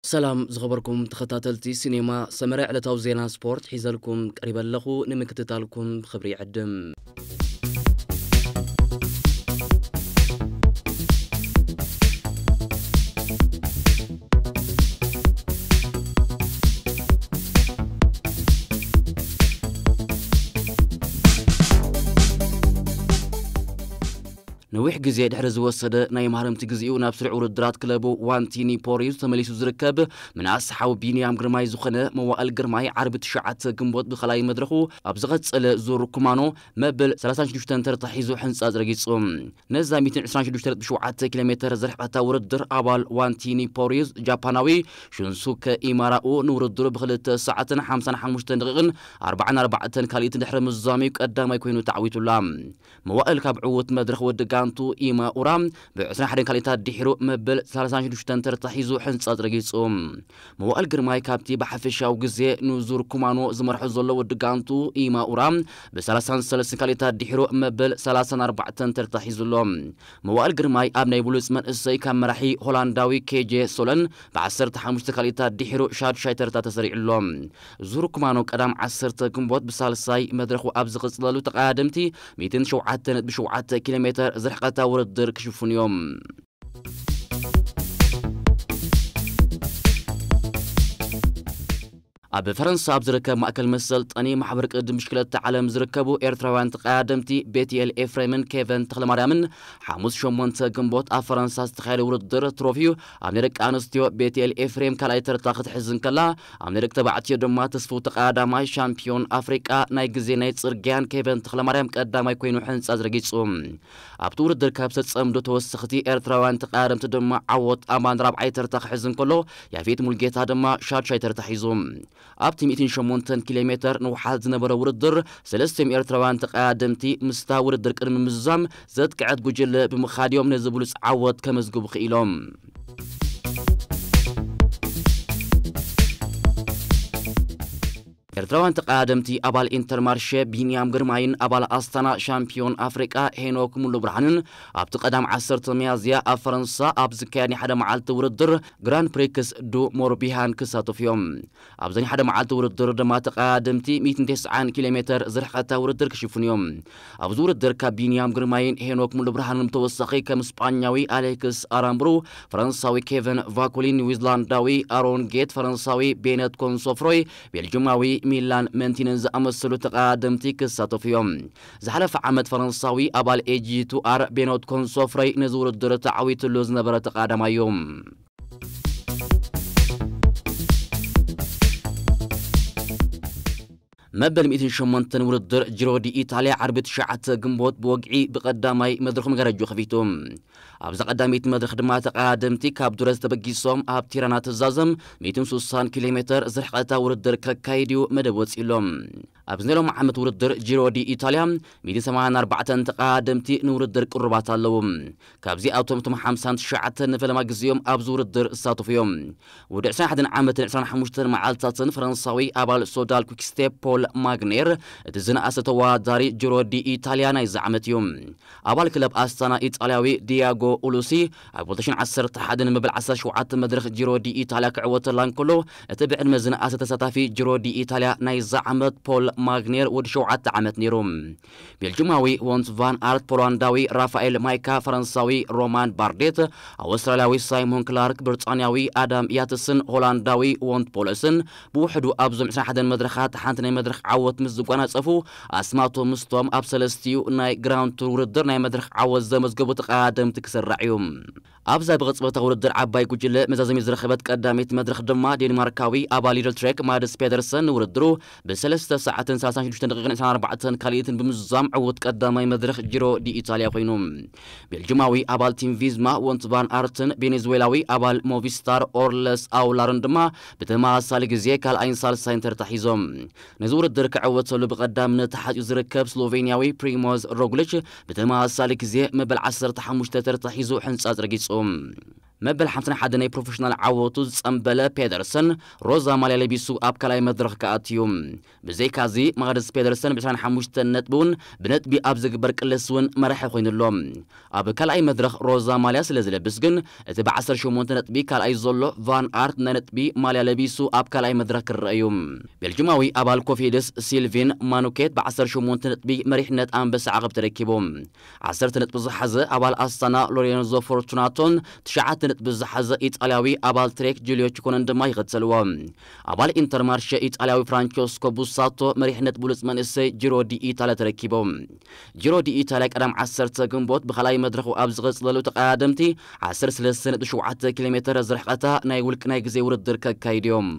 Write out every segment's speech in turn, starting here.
ሰላም ዝኸበርኩም ተኸታተልቲ ሲኔማ ሰመረ፣ ዕለታዊ ዜና ስፖርት ሒዘልኩም ቀሪበ ኣለኹ። ንምክትታልኩም ብኽብሪ ይዕድም። ነዊሕ ግዜ ድሕሪ ዝወሰደ ናይ ማህረምቲ ግዜኡ ናብ ስሩዕ ውድድራት ክለቡ ዋንቲ ኒፖሪዝ ተመሊሱ ዝርከብ ምንኣስ ሓው ቢንያም ግርማይ ዝኾነ መዋእል ግርማይ፣ ዓርቢ ትሽዓተ ግንቦት ብኻልኣይ መድረኹ ኣብ ዝቐጸለ ዙር ኩማኖ መበል ሰላሳን ሽዱሽተን ተርታ ሒዙ ሕንጻጽ ረጊጹ። ነዛ ሚእትን ዕስራን ሽዱሽተ ነጥቢ ሸውዓተ ኪሎ ሜተር ዝርሕቐታ ውድድር ኣባል ዋንቲ ኒፖሪዝ ጃፓናዊ ሹንሱከ ኢማራኡ ንውድድሩ ብኽልተ ሰዓትን ሓምሳን ሓሙሽተን ደቂቕን ኣርባዓን ኣርባዕተን ካልኢትን ድሕሪ ምዝዛሙ ቀዳማይ ኮይኑ ተዓዊቱላ። መዋእል ካብ ዕዉት መድረኽ ወዲ ጋንቱ ኢማኡራ ብ ዕስራን ሓደን ካልኢታት ድሒሩ መበል ሰላሳን ሽዱሽተን ተርታ ሒዙ ሕንጻጽ ረጊጹ። መዋእል ግርማይ ካብቲ ብሓፈሻዊ ግዜ ንዙር ኩማኖ ዝመርሖ ዘሎ ወዲ ጋንቱ ኢማኡራ ብ ሰላሳን ሰለስተን ካልኢታት ድሒሩ መበል ሰላሳን ኣርባዕተን ተርታ ሒዙ ኣሎ። መዋእል ግርማይ ኣብ ናይ ብሉጽ መንእሰይ ካብ መራሒ ሆላንዳዊ ኬጄ ሶለን ብ ዓሰርተ ሓሙሽተ ካልኢታት ድሒሩ ሻድሻይ ተርታ ተሰሪዑ ኣሎ። ዙር ኩማኖ ቀዳም ዓሰርተ ግንቦት ብሳልሳይ መድረኹ ኣብ ዝቕጽለሉ ተቐዳደምቲ ሚእትን ሸውዓተን ነጥቢ ሸውዓተ ኪሎ ሜተር ዝርሕቐታ ውድድር ክሽፍኑ እዮም። ኣብ ፈረንሳ ኣብ ዝርከብ ማእከል መሰልጠኒ ማሕበር ቅድድም ብሽክለታ ዓለም ዝርከቡ ኤርትራውያን ተቐዳደምቲ ቤትኤል ኤፍሬምን ኬቨን ተኽለማርያምን ሓሙስ ሸሞንተ ግንቦት ኣብ ፈረንሳ ዝተኻየደ ውድድር ትሮፊ ኣብ ናይ ደቂ ኣንስትዮ ቤትኤል ኤፍሬም ካልኣይ ተርታ ክትሕዝ እንከላ፣ ኣብ ናይ ደቂ ተባዕትዮ ድማ ተስፉ ተቐዳዳማይ ሻምፒዮን ኣፍሪቃ ናይ ግዜ ናይ ጽርግያን ኬቨን ተኽለማርያም ቀዳማይ ኮይኑ ሕንጻጽ ረጊጹ። ኣብቲ ውድድር ካብ ዝተጸምዱ ተወሰኽቲ ኤርትራውያን ተቐዳደምቲ ድማ ዓወት ኣማን ራብዓይ ተርታ ክሕዝ እንከሎ፣ ያፌት ሙልጌታ ድማ ሻድሻይ ተርታ ሒዙ። ኣብቲ ሚእትን ሸሞንተን ኪሎ ሜተር ንውሓት ዝነበረ ውድድር፣ ሰለስቲኦም ኤርትራውያን ተቐዳደምቲ ምስታ ውድድር ቅድሚ ምዝዛም ዘጥቅዐት ጉጅለ ብምኻድ እዮም ነዚ ብሉጽ ዓወት ከመዝግቡ ክኢሎም። ኤርትራውያን ተቐዳደምቲ ኣባል ኢንተርማርሼ ቢንያም ግርማይን ኣባል ኣስታና ሻምፒዮን ኣፍሪቃ ሄኖክ ሙሉ ብርሃንን ኣብቲ ቀዳም ዓሰርተ ሚያዝያ ኣብ ፈረንሳ ኣብ ዝካየድ ናይ ሓደ መዓልቲ ውድድር ግራንድ ፕሪክስ ዱ ሞርቢሃን ክሳተፉ እዮም። ኣብዚ ናይ ሓደ መዓልቲ ውድድር ድማ ተቐዳደምቲ ሚእትን ተስዓን ኪሎ ሜተር ዝርሕቐታ ውድድር ክሽፍኑ እዮም። ኣብዚ ውድድር ካብ ቢንያም ግርማይን ሄኖክ ሙሉ ብርሃንን ብተወሳኺ ከም ስጳኛዊ ኣሌክስ ኣራምብሩ፣ ፈረንሳዊ ኬቨን ቫኩሊን፣ ኒውዚላንዳዊ ኣሮን ጌት፣ ፈረንሳዊ ቤነት ኮንሶፍሮይ፣ ቤልጅማዊ ሚላን መንቲንን ዝኣመሰሉ ተቐዳደምቲ ክሳተፉ እዮም። ዝሓለፈ ዓመት ፈረንሳዊ ኣባል ኤጂ ቱ ኣር ቤኖት ኮንሶፍረይ ነዚ ውድድር ተዓዊትሉ ዝነበረ ተቐዳዳማይ እዩ። መበል ሚእትን ሸሞንተን ውድድር ጂሮ ዲ ኢታልያ ዓርቢ ትሽዓተ ግንቦት ብወግዒ ብቐዳማይ መድረኹ መጋረጃ ከፊቱ። ኣብዛ ቀዳመይቲ መድረኽ ድማ ተቐዳደምቲ ካብ ዱረስ ተበጊሶም ኣብ ቲራና ትዛዘም ሚእትን ስሳን ኪሎ ሜተር ዝርሕቐታ ውድድር ከካይድ እዩ መደብ ወፂኡሎም። ኣብዚ ናይ ሎም ዓመት ውድድር ጂሮ ዲ ኢታልያ ሚእትን ሰማንያን ኣርባዕተን ተቐዳደምቲ ንውድድር ቅሩባት ኣለዉ። ካብዚኣቶም እቶም ሓምሳን ትሽዓተን ንፈለማ ግዜኦም ኣብዚ ውድድር ዝሳተፉ እዮም። ወዲ ዕስራን ሓደን ዓመትን ዕስራን ሓሙሽተን መዓልታትን ፈረንሳዊ ኣባል ሶዳል ኩክስቴፕ ፖል ማግኔር እቲ ዝነኣሰ ተወዳዳሪ ጂሮ ዲ ኢታልያ ናይዚ ዓመት እዩ። ኣባል ክለብ ኣስታና ኢጣልያዊ ዲያጎ ኡሉሲ ኣብ ክልተ ሽሕን ዓሰርተ ሓደን መበል ዓሰርተ ሸውዓተ መድረኽ ጂሮ ዲ ኢታልያ ክዕወተላ እንከሎ፣ እቲ ብዕድመ ዝነኣሰ ተሳታፊ ጂሮ ዲ ኢታልያ ናይዚ ዓመት ፖል ማግኔር ወዲ ሸውዓተ ዓመት ነይሩ። ቤልጅማዊ ዎንት ቫን ኣርት፣ ፖላንዳዊ ራፋኤል ማይካ፣ ፈረንሳዊ ሮማን ባርዴት፣ ኣውስትራልያዊ ሳይሞን ክላርክ፣ ብሪጣንያዊ ኣዳም ያትስን ሆላንዳዊ ዎንት ፖለስን ብውሕዱ ኣብዞም ዕስራን ሓደን መድረኻት ሓንቲ ናይ መድረኽ ዓወት ምስ ዝጓናጸፉ፣ ኣስማቶም ምስቶም ኣብ ሰለስቲኡ ናይ ግራንድ ቱር ውድድር ናይ መድረኽ ዓወት ዘመዝገቡ ተቐዳደምቲ ክስራዕ እዩ። ኣብዛ ብቕጽበታዊ ውድድር ዓባይ ጉጅለ መዛዘሚ ዝረኸበት ቀዳመይቲ መድረኽ ድማ ዴንማርካዊ ኣባል ሊድል ትሬክ ማድስ ፔደርሰን ንውድድሩ ብሰለስተ ሰዓትን ሰላሳን ሽዱሽተን ደቂቕን ዕስራን ኣርባዕተን ካልኢትን ብምዝዛም ዕዉት ቀዳማይ መድረኽ ጂሮ ዲ ኢታልያ ኮይኑ። ቤልጅማዊ ኣባል ቲም ቪዝማ ዎንት ቫን ኣርትን ቬኔዙዌላዊ ኣባል ሞቪስታር ኦርለስ ኣውላርን ድማ ብተመሳሳሊ ግዜ ካልኣይን ሳልሳይን ተርታ ሒዞም። ነዚ ውድድር ክዕወተሉ ብቐዳምነት ተሓጺኡ ዝርከብ ስሎቬንያዊ ፕሪሞዝ ሮግሊች ብተመሳሳሊ ግዜ መበል ዓሰርተ ሓሙሽተ ተርታ ሒዙ ሕንጻጽ ረጊጹ። መበል ሓምሳን ሓደን ናይ ፕሮፌሽናል ዓወቱ ዝጸንበለ ፔደርሰን ሮዛ ማልያ ለቢሱ ኣብ ካልኣይ መድረኽ ክኣትዩ። ብዘይካዚ ማግነስ ፔደርሰን ብ ዕስራን ሓሙሽተን ነጥቢ እውን ብነጥቢ ኣብ ዝግበር ቅልስ እውን መራሒ ኮይኑ ኣሎ። ኣብ ካልኣይ መድረኽ ሮዛ ማልያ ስለ ዝለብስ ግን እቲ ብ ዓሰርተ ሸሞንተ ነጥቢ ካልኣይ ዘሎ ቫን ኣርት ናይ ነጥቢ ማልያ ለቢሱ ኣብ ካልኣይ መድረኽ ክረአ እዩ። ቤልጅማዊ ኣባል ኮፊድስ ሲልቪን ማኑኬት ብ ዓሰርተ ሸሞንተ ነጥቢ መሪሕነት ኣንበሳ ዓቐብ ተረኪቡ። ዓሰርተ ነጥቢ ዝሓዘ ኣባል ኣስታና ሎሬንዞ ፎርቱናቶን ትሽዓተ ነጥቢ ዝሓዘ ኢጣልያዊ ኣባል ትሬክ ጁልዮ ቺኮነን ድማ ይኸተልዎ። ኣባል ኢንተርማርሸ ኢጣልያዊ ፍራንቸስኮ ቡሳቶ መሪሕነት ብሉጽ መንእሰይ ጂሮ ዲ ኢታልያ ተረኪቡ። ጂሮ ዲ ኢታልያ ቀዳም ዓሰርተ ግንቦት ብኻልኣይ መድረኹ ኣብ ዝቐጽለሉ ተቐዳደምቲ ዓሰርተ ሰለስተ ነጥቢ ሸውዓተ ኪሎ ሜተር ዝርሕቐታ ናይ ውልቂ ናይ ግዜ ውድድር ከካይድ እዮም።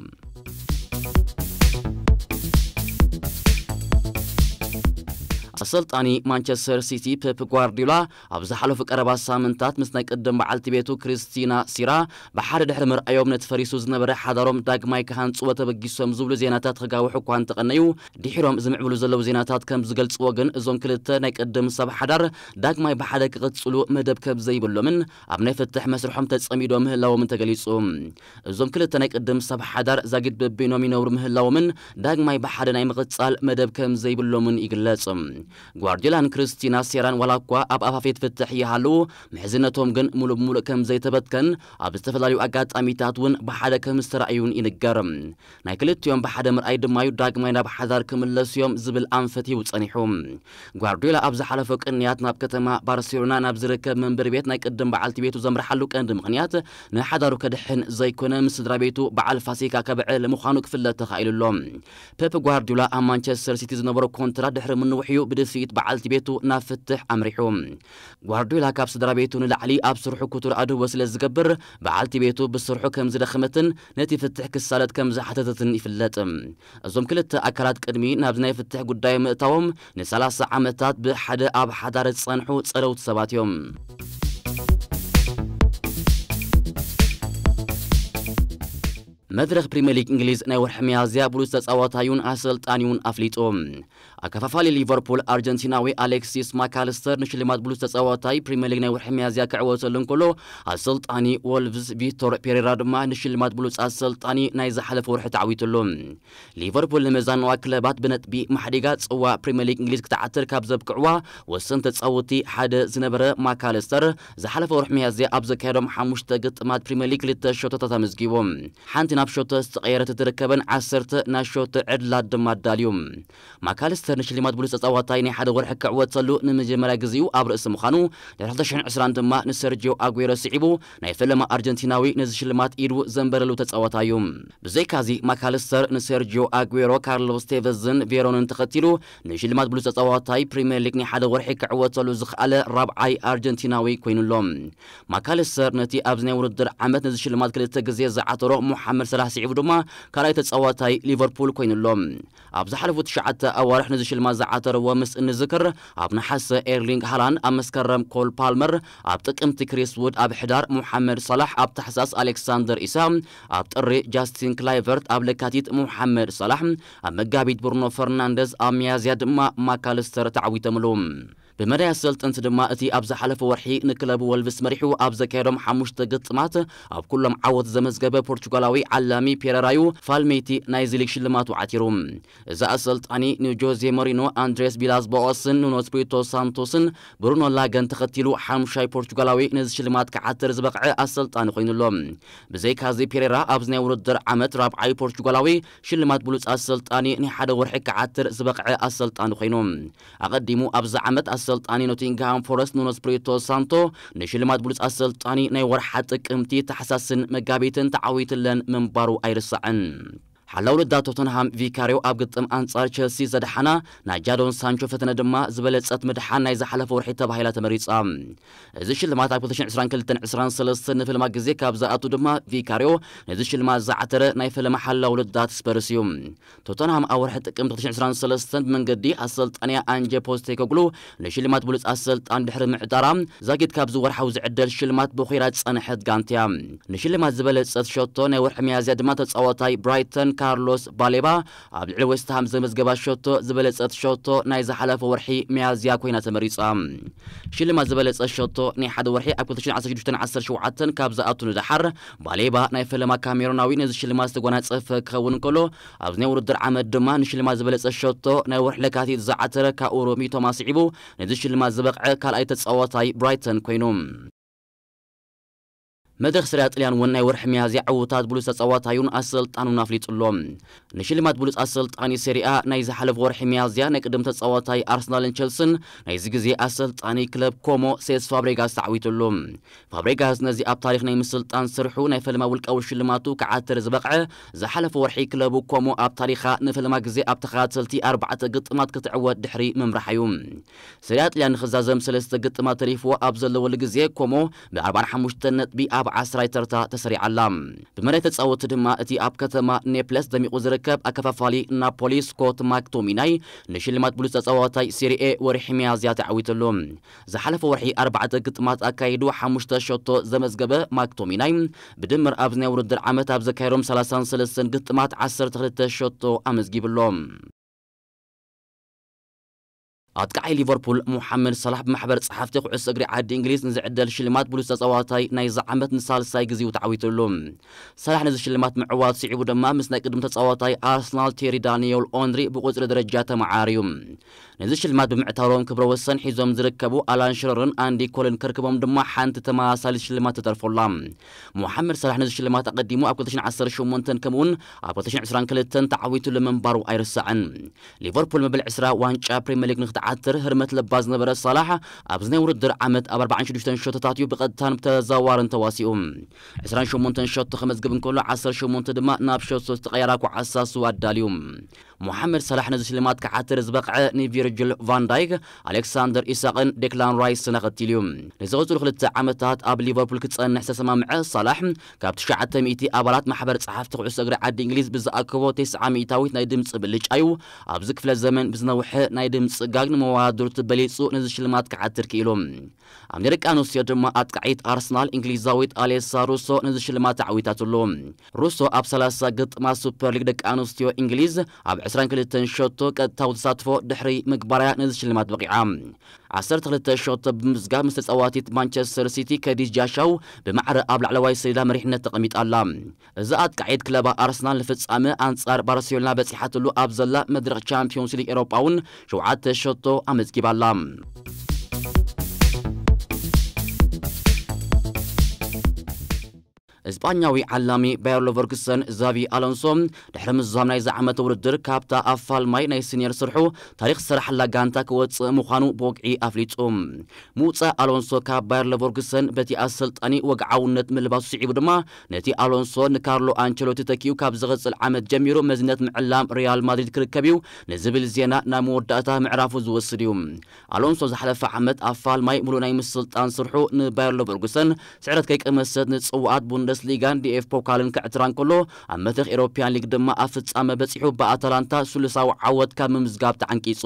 ኣሰልጣኒ ማንቸስተር ሲቲ ፔፕ ጓርዲዮላ ኣብ ዝሓለፉ ቀረባ ሳምንታት ምስ ናይ ቅድም በዓልቲ ቤቱ ክሪስቲና ሲራ ብሓደ ድሕሪ ምርኣዮም ነቲ ፈሪሱ ዝነበረ ሓዳሮም ዳግማይ ክሃንጽዎ ተበጊሶም ዝብሉ ዜናታት ክጋውሑ እኳ እንተቐነዩ፣ ድሒሮም ዝምዕብሉ ዘለዉ ዜናታት ከም ዝገልጽዎ ግን እዞም ክልተ ናይ ቅድም ሰብ ሓዳር ዳግማይ ብሓደ ክቕጽሉ መደብ ከም ዘይብሎምን ኣብ ናይ ፍትሕ መስርሖም ተጸሚዶም ምህላዎምን ተገሊጹ። እዞም ክልተ ናይ ቅድም ሰብ ሓዳር ዛጊድ በበይኖም ይነብሩ ምህላዎምን ዳግማይ ብሓደ ናይ ምቕጻል መደብ ከም ዘይብሎምን ይግለጽ። ጓርዲዮላን ክርስቲና ሴራን ዋላ እኳ ኣብ ኣፋፌት ፍትሕ ይሃልዉ፣ ምሕዝነቶም ግን ሙሉእ ብሙሉእ ከም ዘይተበትከን ኣብ ዝተፈላለዩ ኣጋጣሚታት እውን ብሓደ ከም ዝተራእዩን ይንገር። ናይ ክልቲኦም ብሓደ ምርኣይ ድማዩ ዳግማይ ናብ ሓዳር ክምለሱ እዮም ዝብል ኣንፈት እዩ ጸኒሑ። ጓርዲዮላ ኣብ ዝሓለፈ ቅንያት ናብ ከተማ ባርሴሎና ናብ ዝርከብ መንበሪ ቤት ናይ ቅድም በዓልቲ ቤቱ ዘምርሓሉ ቀንዲ ምኽንያት ንሓዳሩ ከድሕን ዘይኮነ ምስ ስድራ ቤቱ በዓል ፋሲካ ከብዕል ምዃኑ ክፍለጥ ተኻኢሉ ኣሎ። ፔፕ ጓርዲዮላ ኣብ ማንቸስተር ሲቲ ዝነበሮ ኮንትራት ድሕሪ ምንውሕዩ ብድፍኢት በዓልቲ ቤቱ ናብ ፍትሕ ኣምሪሑ። ጓርዲዮላ ካብ ስድራ ቤቱ ንላዕሊ ኣብ ስርሑ ክቱር ኣድህቦ ስለ ዝገብር በዓልቲ ቤቱ ብስርሑ ከም ዝደኸመትን ነቲ ፍትሕ ክሳለጥ ከም ዝሓተተትን ይፍለጥ። እዞም ክልተ ኣካላት ቅድሚ ናብዚ ናይ ፍትሕ ጉዳይ ምእታዎም ንሰላሳ ዓመታት ብሓደ ኣብ ሓዳር ዝጸንሑ ጸለውቲ ሰባት እዮም። መድረኽ ፕሪምየር ሊግ እንግሊዝ ናይ ወርሒ ሚያዝያ ብሉጽ ተጻዋታዩን ኣሰልጣኒውን ኣፍሊጡ። ኣከፋፋሊ ሊቨርፑል ኣርጀንቲናዊ ኣሌክሲስ ማካልስተር ንሽልማት ብሉጽ ተጻዋታይ ፕሪምየር ሊግ ናይ ወርሒ ሚያዝያ ክዕወተሉ እንከሎ፣ ኣሰልጣኒ ወልቭስ ቪቶር ፔሬራ ድማ ንሽልማት ብሉጽ ኣሰልጣኒ ናይ ዝሓለፈ ወርሒ ተዓዊትሉ። ሊቨርፑል ንመዛንዋ ክለባት ብነጥቢ ማሕዲጋ ጽዋ ፕሪምየር ሊግ እንግሊዝ ክትዓትር ካብ ዘብቅዕዋ ወሰን ተጻወቲ ሓደ ዝነበረ ማካልስተር ዝሓለፈ ወርሒ ሚያዝያ ኣብ ዘካየዶም ሓሙሽተ ግጥማት ፕሪምየር ሊግ ክልተ ሸቶታት ኣመዝጊቡ። ሓንቲ ናብ ሸቶ ዝተቐየረት እትርከበን ዓሰርተ ናይ ሸቶ ዕድላት ድማ ኣዳልዩ። ማካልስተር ንሽልማት ብሉጽ ተጻዋታይ ናይ ሓደ ወርሒ ክዕወተሉ ንመጀመርያ ግዜኡ ኣብ ርእሲ ምዃኑ፣ ድሕሪ ክልተ ሽሕን ዕስራን ድማ ንሰርጂዮ ኣጉዌሮ ስዒቡ ናይ ፈለማ ኣርጀንቲናዊ ነዚ ሽልማት ኢዱ ዘንበረሉ ተጻዋታይ እዩ። ብዘይካዚ ማካልስተር ንሰርጂዮ ኣጉዌሮ፣ ካርሎስ ቴቨዝን ቬሮንን ተኸቲሉ ንሽልማት ብሉጽ ተጻዋታይ ፕሪምየር ሊግ ናይ ሓደ ወርሒ ክዕወተሉ ዝኸኣለ ራብዓይ ኣርጀንቲናዊ ኮይኑ ኣሎ። ማካልስተር ነቲ ኣብዚ ናይ ውድድር ዓመት ነዚ ሽልማት ክልተ ግዜ ዝዓተሮ ሞሓመድ ሰላሕ ስዒቡ ድማ ካልኣይ ተጻዋታይ ሊቨርፑል ኮይኑ ኣሎ። ኣብ ዝሓለፉ ትሽዓተ ኣዋርሕ ነዚ ሽልማት ዝዓተርዎ ምስ እንዝክር፣ ኣብ ነሓሰ ኤርሊንግ ሃላንድ፣ ኣብ መስከረም ኮል ፓልመር፣ ኣብ ጥቅምቲ ክሪስ ውድ፣ ኣብ ሕዳር ሞሓመድ ሳላሕ፣ ኣብ ታሕሳስ ኣሌክሳንደር ኢሳቅ፣ ኣብ ጥሪ ጃስቲን ክላይቨርት፣ ኣብ ለካቲት ሞሓመድ ሳላሕ፣ ኣብ መጋቢት ብሩኖ ፈርናንደዝ፣ ኣብ ሚያዝያ ድማ ማካልስተር ተዓዊቶምሉ። ብመዳይ ኣሰልጠንቲ ድማ እቲ ኣብ ዝሓለፈ ወርሒ ንክለቡ ወልቭስ መሪሑ ኣብ ዘካየዶም ሓሙሽተ ግጥማት ኣብ ኩሎም ዓወት ዘመዝገበ ፖርቹጋላዊ ዓላሚ ፔሬራዩ ፋልሜቲ ናይዚ ሊግ ሽልማቱ ዓቲሩ። እዚ ኣሰልጣኒ ንጆዜ ሞሪኖ፣ ኣንድሬስ ቪላስ ቦኦስን ኑኖ ስፕሪቶ ሳንቶስን ብሩኖ ላገን ተኸቲሉ ሓሙሻይ ፖርቹጋላዊ ነዚ ሽልማት ክዓትር ዝበቕዐ ኣሰልጣኒ ኮይኑ ኣሎ። ብዘይካዚ ፔሬራ ኣብዚ ናይ ውድድር ዓመት ራብዓይ ፖርቹጋላዊ ሽልማት ብሉጽ ኣሰልጣኒ ናይ ሓደ ወርሒ ክዓትር ዝበቕዐ ኣሰልጣኒ ኮይኑ። ኣቐዲሙ ኣብዚ ዓመት ኣሰልጣኒ ኖቲንግሃም ፎረስት ኑኖ ስፕሪቶ ሳንቶ ንሽልማት ብሉጽ ኣሰልጣኒ ናይ ወርሓ ጥቅምቲ፣ ታሕሳስን መጋቢትን ተዓዊትለን ምንባሩ ኣይርሳዕን። ሓላው ልዳ ቶተንሃም ቪካርዮ ኣብ ግጥም ኣንጻር ቸልሲ ዘድሓና ናይ ጃዶን ሳንቾ ፈተነ ድማ ዝበለጸት ምድሓን ናይ ዝሓለፈ ወርሒ ተባሂላ ተመሪጻ። እዚ ሽልማት ኣብ ክልተ ሽሕን ዕስራን ክልተን ዕስራን ሰለስተን ንፍልማ ግዜ ካብ ዝኣቱ ድማ ቪካርዮ ነዚ ሽልማት ዝዓተረ ናይ ፈለማ ሓላው ልዳት ስፐርስ እዩ። ቶተንሃም ኣብ ወርሒ ጥቅምቲ ክልተ ሽሕን ዕስራን ሰለስተን ብመንገዲ ኣሰልጣንያ ኣንጀ ፖስቴኮግሉ ንሽልማት ብሉጽ ኣሰልጣን ድሕሪ ምዕጣራ፣ ዛጊድ ካብዚ ወርሓዊ ዝዕደል ሽልማት ብኹራ ዝጸንሐት ጋንትያ። ንሽልማት ዝበለጸት ሸቶ ናይ ወርሒ ሚያዝያ ድማ ተጻዋታይ ብራይተን ካርሎስ ባሌባ ኣብ ልዕሊ ዌስትሃም ዘመዝገባ ሸቶ ዝበለጸት ሸቶ ናይ ዝሓለፈ ወርሒ ሚያዝያ ኮይና ተመሪጻ። ሽልማት ዝበለጸ ሸቶ ናይ ሓደ ወርሒ ኣብ ክልተ ሽሕን ዓሰርተ ሽዱሽተን ዓሰርተ ሸውዓተን ካብ ዝኣቱ ንደሓር፣ ባሌባ ናይ ፈለማ ካሜሮናዊ ነዚ ሽልማት ዝተጎናጸፈ ክኸውን እንከሎ፣ ኣብዚ ናይ ውድድር ዓመት ድማ ንሽልማት ዝበለጸ ሸቶ ናይ ወርሒ ለካቲት ዝዓተረ ካኡሮ ሚቶማ ስዒቡ ነዚ ሽልማት ዝበቕዐ ካልኣይ ተጻዋታይ ብራይተን ኮይኑ። መድረኽ ሰሪያ ጥልያን እውን ናይ ወርሒ ሚያዝያ ዕዉታት ብሉጽ ተጻዋታዩን ኣሰልጣኑን ኣፍሊጡ ኣሎ። ንሽልማት ብሉጽ ኣሰልጣኒ ሴሪኣ ናይ ዝሓለፈ ወርሒ ሚያዝያ ናይ ቅድም ተጻዋታይ ኣርሰናልን ቸልስን ናይዚ ግዜ ኣሰልጣኒ ክለብ ኮሞ ሴስ ፋብሬጋስ ተዓዊትሉ። ፋብሬጋስ ነዚ ኣብ ታሪኽ ናይ ምስልጣን ስርሑ ናይ ፈለማ ውልቃዊ ሽልማቱ ክዓትር ዝበቕዐ ዝሓለፈ ወርሒ ክለቡ ኮሞ ኣብ ታሪኻ ንፈለማ ግዜ ኣብ ተኸታተልቲ ኣርባዕተ ግጥማት ክትዕወት ድሕሪ ምምራሕ እዩ። ሰሪያ ጥልያን ንኽዛዘም ሰለስተ ግጥማት ተሪፍዎ ኣብ ዘለወሉ ግዜ ኮሞ ብ ኣርባዓን ሓሙሽተን ነጥቢ ኣብ ዓስራይ ተርታ ተሰሪዓ ኣላ። ብመራሒ ተጻወቲ ድማ እቲ ኣብ ከተማ ኔፕለስ ደሚቑ ዝርከብ ኣከፋፋሊ ናፖሊ ስኮት ማክቶሚናይ ንሽልማት ብሉጽ ተጻዋታይ ሴሪኤ ወርሒ ሚያዝያ ተዓዊትሉ። ዝሓለፈ ወርሒ ኣርባዕተ ግጥማት ኣካይዱ ሓሙሽተ ሸቶ ዘመዝገበ ማክቶሚናይ ብድምር ኣብዚ ናይ ውድድር ዓመት ኣብ ዘካየዶም ሰላሳን ሰለስተን ግጥማት ዓሰርተ ክልተ ሸቶ ኣመዝጊብሎ። ኣጥቃዓይ ሊቨርፑል ሞሓመድ ሳላሕ ብማሕበር ጸሓፍቲ ኩዕሶ እግሪ ዓዲ እንግሊዝ ንዝዕደል ሽልማት ብሉጽ ተጻዋታይ ናይዚ ዓመት ንሳልሳይ ግዜኡ ተዓዊትሉ። ሳላሕ ነዚ ሽልማት ምዕዋት ስዒቡ ድማ ምስ ናይ ቅድም ተጻዋታይ ኣርሰናል ቴሪ ዳንኤል ኦንሪ ብቁጽሪ ደረጃ ተመዓራርዩ። ነዚ ሽልማት ብምዕታሮም ክብረ ወሰን ሒዞም ዝርከቡ ኣላን ሽረርን ኣንዲ ኮልን ከርክቦም ድማ ሓንቲ ተመሳሳሊት ሽልማት ተተርፎላ። ሞሓመድ ሳላሕ ነዚ ሽልማት ኣቐዲሙ ኣብ ክልተ ሽሕን ዓሰርተ ሸሞንተን ከምኡውን ኣብ ክልተ ሽሕን ዕስራን ክልተን ተዓዊትሉ ምንባሩ ኣይርሳዕን። ሊቨርፑል መበል ዕስራ ዋንጫ ፕሪምየር ሊግ ንክትዓትር ህርመት ለባ ዝነበረ ሳላሕ ኣብዚ ናይ ውድድር ዓመት ኣብ ኣርባዓን ሽዱሽተን ሸቶታት እዩ ብቐጥታን ብተዘዋዋርን ተዋሲኡ። ዕስራን ሸሞንተን ሸቶ ከመዝግብ እንከሎ ዓሰርተ ሸሞንተ ድማ ናብ ሸቶ ዝተቐየራ ኩዓሳሱ ኣዳልዩ። ሞሓመድ ሳላሕ ነዚ ሽልማት ክዓትር ዝበቕዐ ንቪርጅል ቫን ዳይክ፣ ኣሌክሳንደር ኢሳቕን ዴክላን ራይስን ኣኸቲሉ እዩ። ንዝቕጽሉ ክልተ ዓመታት ኣብ ሊቨርፑል ክጸንሕ ዝተሰማምዐ ሳላሕ ካብ ትሽዓተ ሚእቲ ኣባላት ማሕበር ጸሓፍቲ ኩዕሶ እግሪ ዓዲ እንግሊዝ ብዝኣከቦ ተስዓ ሚእታዊት ናይ ድምጺ ብልጫ እዩ ኣብዚ ክፍለ ዘመን ብዝነውሐ ናይ ድምጺ ጋግ ንመወዳድርቱ በሊጹ ነዚ ሽልማት ክዓትር ክኢሉ። ኣብ ናይ ደቂ ኣንስትዮ ድማ ኣጥቃዒት ኣርሰናል እንግሊዛዊት ኣሌሳ ሩሶ ነዚ ሽልማት ተዓዊታትሉ። ሩሶ ኣብ ሰላሳ ግጥማት ሱፐር ሊግ ደቂ ኣንስትዮ እንግሊዝ ኣብ ዕስራን ክልተን ሸቶ ቀጥታዊ ተሳትፎ ድሕሪ ምግባርያ ነዚ ሽልማት በቒዓ። ዓሰርተ ክልተ ሸቶ ብምዝጋብ ምስ ተጻዋቲት ማንቸስተር ሲቲ ከዲጃ ሻው ብማዕረ ኣብ ላዕለዋይ ሰሌዳ መሪሕነት ተቐሚጣ ኣላ። እዛ ኣጥቃዒት ክለባ ኣርሰናል ንፍጻመ ኣንጻር ባርሴሎና በጺሓትሉ ኣብ ዘላ መድረኽ ቻምፒዮንስ ሊግ ኤሮጳ እውን ሸውዓተ ሸቶ ኣመዝጊባ ኣላ። እስጳኛዊ ዓላሚ ባየር ሌቨርኩሰን ዛቪ ኣሎንሶ ድሕሪ ምዛም ናይዚ ዓመት ውድድር ካብታ ኣፋልማይ ናይ ሲኒየር ስርሑ ታሪኽ ዝሰራሕላ ጋንታ ክወጽእ ምዃኑ ብወግዒ ኣፍሊጡ። ምውጻእ ኣሎንሶ ካብ ባየር ሌቨርኩሰን በቲ ኣሰልጣኒ ወግዓውነት ምልባሱ ስዒቡ ድማ ነቲ ኣሎንሶ ንካርሎ ኣንቸሎቲ ተኪኡ ካብ ዝቕጽል ዓመት ጀሚሩ መዝነት ምዕላም ሪያል ማድሪድ ክርከብ እዩ ንዝብል ዜና ናብ መወዳእታ ምዕራፉ ዝወስድ እዩ። ኣሎንሶ ዝሓለፈ ዓመት ኣፋልማይ ሙሉእ ናይ ምስልጣን ስርሑ ንባየር ሌቨርኩሰን ስዕረት ከይቀመሰት ንጽዋኣት ቡንደስሊጋን ዲኤፍ ፖካልን ክዕትራ እንከሎ ኣብ መድረኽ ኤሮፕያን ሊግ ድማ ኣብ ፍጻመ በጺሑ ብኣታላንታ ስሉሳዊ ዓወት ካብ ምምዝጋብ ተዓንቂጹ።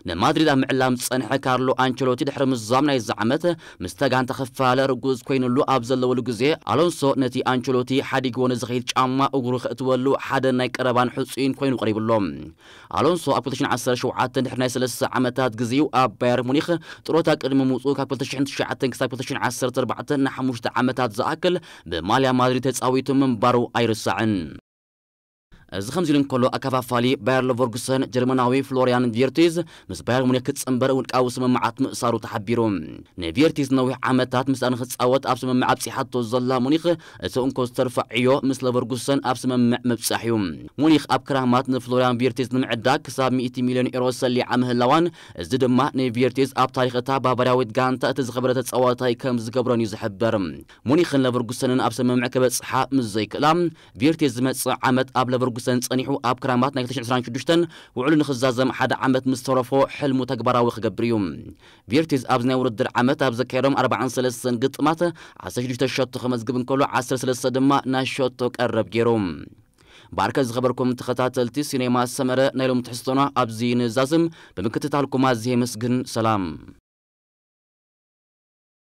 ንማድሪድ ኣብ ምዕላም ዝጸንሐ ካርሎ ኣንቸሎቲ ድሕሪ ምዛም ናይዚ ዓመት ምስ ተጋንታ ክፈላለ ርጉዝ ኮይኑሉ ኣብ ዘለወሉ ግዜ ኣሎንሶ ነቲ ኣንቸሎቲ ሓዲግዎ ንዝኸይድ ጫማ እግሩ ከእትወሉ ሓደ ናይ ቀረባን ሕጹይን ኮይኑ ቀሪቡሎ። ኣሎንሶ ኣብ ክልተ ሽሕን ዓሰርተ ሸውዓተን ድሕሪ ናይ ሰለስተ ዓመታት ግዜኡ ኣብ ባየር ሙኒኽ ጥሮታ ቅድሚ ምውጽኡ ካብ ክልተ ሽሕን ትሽዓተን ክሳብ ክልተ ሽሕን ዓሰርተ ኣርባዕተን ንሓሙሽተ ዓመታት ዝኣክል ብማልያ ማድሪድ ተጻዊቱ ምንባሩ ኣይርሳዕን። እዚ ከምዚ ኢሉ እንከሎ ኣከፋፋሊ ባየር ሌቨርኩሰን ጀርመናዊ ፍሎሪያን ቪርቲዝ ምስ ባየር ሙኒክ ክጽንበር ውልቃዊ ስምምዓት ምእሳሩ ተሓቢሩ። ንቪርቲዝ ነዊሕ ዓመታት ምስኣ ንክጻወት ኣብ ስምምዕ ኣብጺሓቶ ዘላ ሙኒክ እቲ እንኮ ዝተርፋ ዕዮ ምስ ሌቨርኩሰን ኣብ ስምምዕ ምብጻሕ እዩ። ሙኒክ ኣብ ክራማት ንፍሎሪያን ቪርቲዝ ንምዕዳግ ክሳብ ሚእቲ ሚልዮን ኤሮ ሰሊዓ ምህላዋን እዚ ድማ ንቪርቲዝ ኣብ ታሪኽ እታ ባቫርያዊት ጋንታ እቲ ዝኸበረ ተጻዋታይ ከም ዝገብሮን እዩ ዝሕበር። ሙኒክን ሌቨርኩሰንን ኣብ ስምምዕ ክበጽሓ ምስ ዘይክእላ ቪርቲዝ ዝመጽእ ዓመት ኣብ ሌቨርኩሰን ጸኒሑ ኣብ ክራማት ናይ ክልተ ሽሕን ዕስራን ሽዱሽተን ውዕሉ ንኽዛዘም ሓደ ዓመት ምስ ተረፎ ሕልሙ ተግባራዊ ክገብር እዩ። ቪርቲዝ ኣብዚ ናይ ውድድር ዓመት ኣብ ዘካየዶም ኣርባዓን ሰለስተን ግጥማት ዓሰርተ ሽዱሽተ ሸቶ ከመዝግብ እንከሎ ዓሰርተ ሰለስተ ድማ ናይ ሸቶ ቀረብ ገይሩ። ባርከ ዝኸበርኩም ተኸታተልቲ ሲኔማ ሰመረ ናይ ሎም ትሕዝቶና ኣብዚ ንዛዝም ብምክትታልኩም ኣዝየ የመስግን። ሰላም።